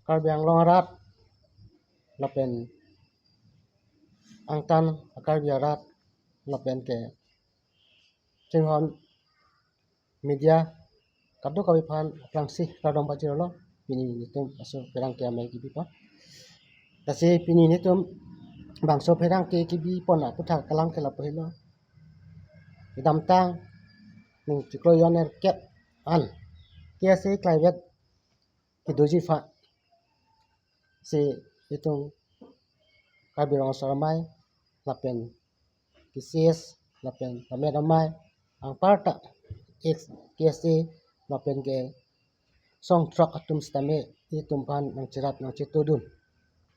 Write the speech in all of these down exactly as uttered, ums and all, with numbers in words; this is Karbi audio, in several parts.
Karbi Anglong arat lapen angtan a-Karbi arat lapen ke chinghon media kadokave aphan aphrangsi kardom pajirlo. Pini nelitum bangso pherangke amei kebi apot. Lasi pini nelitum bangso pherangke kebi pon aputhak kelang ke lapu helo. Kedamtang ning chiklo jon erkep an K S A klaivet kedoji aphan si itum Karbi Rong Asar Amei lapen K C S lapen Lammet Amei anparta ex K S A lapen ke song throk atum sitame itum aphan nangcherap nangchetudun.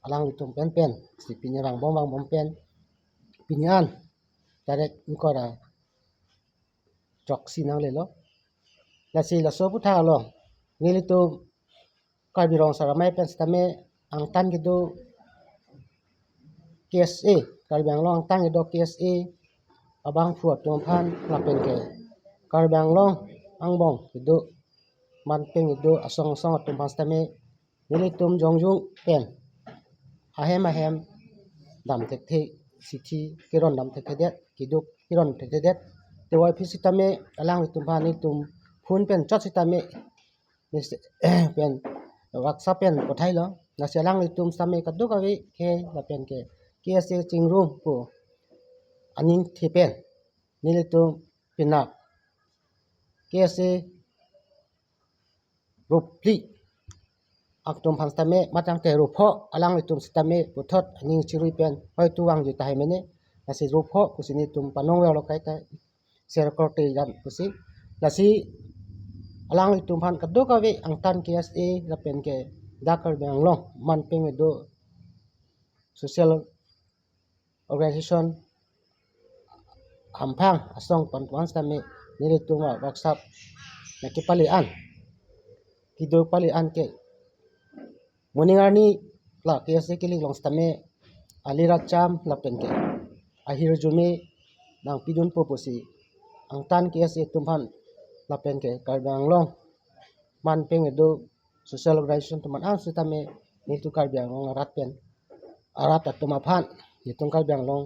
Alanglitum pen pen si pini vangbom vangbom pen pini an tarik ingkoi ra throksi nanglelo. Lasi laso aputhak along nelitum Karbi Rong Asar Amei pen sitame angtan kedo K S A, Karbi Anglong angtan kedo K S A abangphu atum aphan lapen ke Karbi Anglong angbong kedo man peng kedo asong asong atum aphan sitame nelitum jongjung pen ahem ahem dam thekthe, sithi keron dam thekthedet, keduk keron thekthedet. Tewai aphi sitame alanglitum aphan nelitum phone pen chot sitame mes- pen WhatsApp pen pathailo. Lasi alanglitum sitame kadokave ke lapen ke K S A chingrum pu aningthi pen nelitum penap K S A rup phli atum aphan sitame matang te rup pho alanglitum sitame puthot aning chirui pen hoitu vangji tahai mene. Lasi rup pho pusi nelitum panong velo kaita share korte jan pusi. Lasi alanglitum aphan kadokave angtan K S A lapen ke dak Karbi Anglong man peng kedo social organization hamphang asong pen wan sitame nelitum a-WhatsApp nangkepale an, kedo pale an ke moning arni la K S A kelek along sitame ali racham lapen ke ahirjume nangpidunpo pusi angtan K S A atum aphan lapen ke Karbi Anglong man peng kedo social organization atum aphan an sitame nelitum Karbi Anglong arat pen arat atum aphan nelitum Karbi Anglong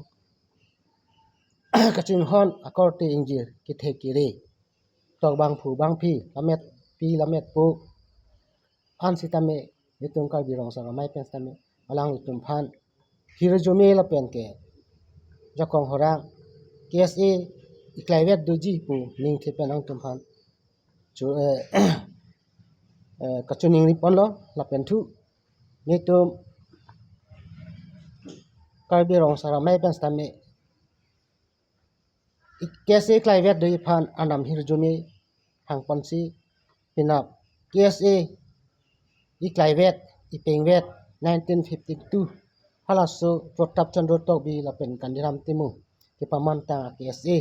kachinghon akorte ingjir kethe kere tok bangphu bangphi lammet pi lammet po an sitame nelitum Karbi Rong Asar Amei pen sitame alanglitum aphan hirjume lapen ke jakong horang K S A iklaivet doji pu ningthi pen nangtum aphan chu eh, eh, kachiningri ponlo lapen thu nelitum Karbi Rong Asar Amei pen sitame K S A iklaivet doji aphan anam hirjume hangponsi penap K S A iklaivet ipengvet nineteen fifty-two halaso Pratap Chandra Tokbi lapen Kandiram Timung kepamantang K S A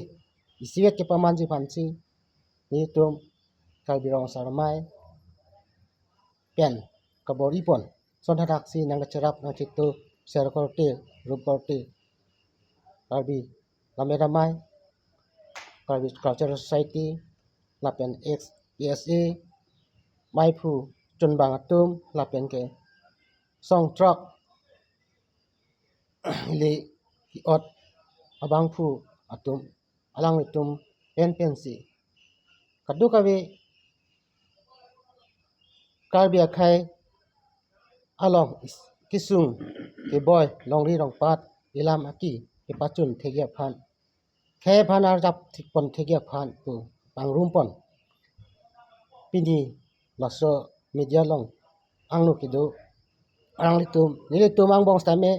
isivet kepamanji aphansi nelitum Karbi Rong Asar Amei pen kabor-i pon. Son hadaksi nangkacherap nangchetu share korte, rup korte, Karbi Lammet Amei, Karbi Cultural Society lapen ex K S A meiphu chunbang atum lapen ke song throk ili ki-ot abangphu atum alanglitum pen pensi kadokave Karbi akhei along is- kesung keboi longri longpat ilam aki kepachun thekji aphan khei aphan arjap thik pon thekji aphan pu pangrum pon pini laso media along angno kedo alanglitum nelitum angbong sitame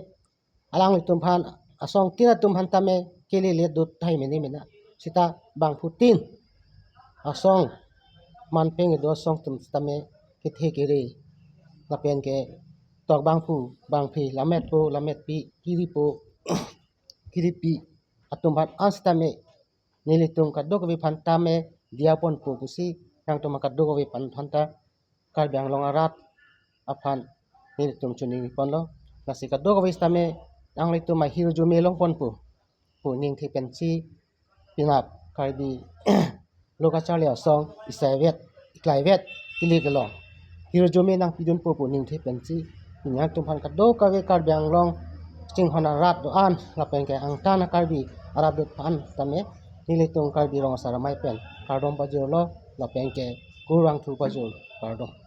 alanglitum aphan asong tin atum aphan tame kelele dut tahai mene mena sita bangphutin asong man peng kedo asong atum sitame kethe kere lapen ke tok bangphu bangphi lammet po lammet pi kiri po kiri pi atum aphan an sitame nelitum kadokave aphan tame diya ponpo pusi nangtum kadokave aphan aphan ta Karbi Anglong arat aphan nelitum chiningri ponlo. Lasi kadokave sitame nanglitum ahirjume long ponpo pu ningthi pensi penap Karbi lo kacharli asong isaivet iklaivet kelek along hirjume nangpidunpo pu ningthe pensi pini nangtumphan kadokave Karbi Anglong chinghon arat do-an lapen ke angtan a-Karbi arat do-an tame nelitum Karbi Rong Asar Amei pen kardom pajirlo lapen ke kurvangthu pajirlo, kardom.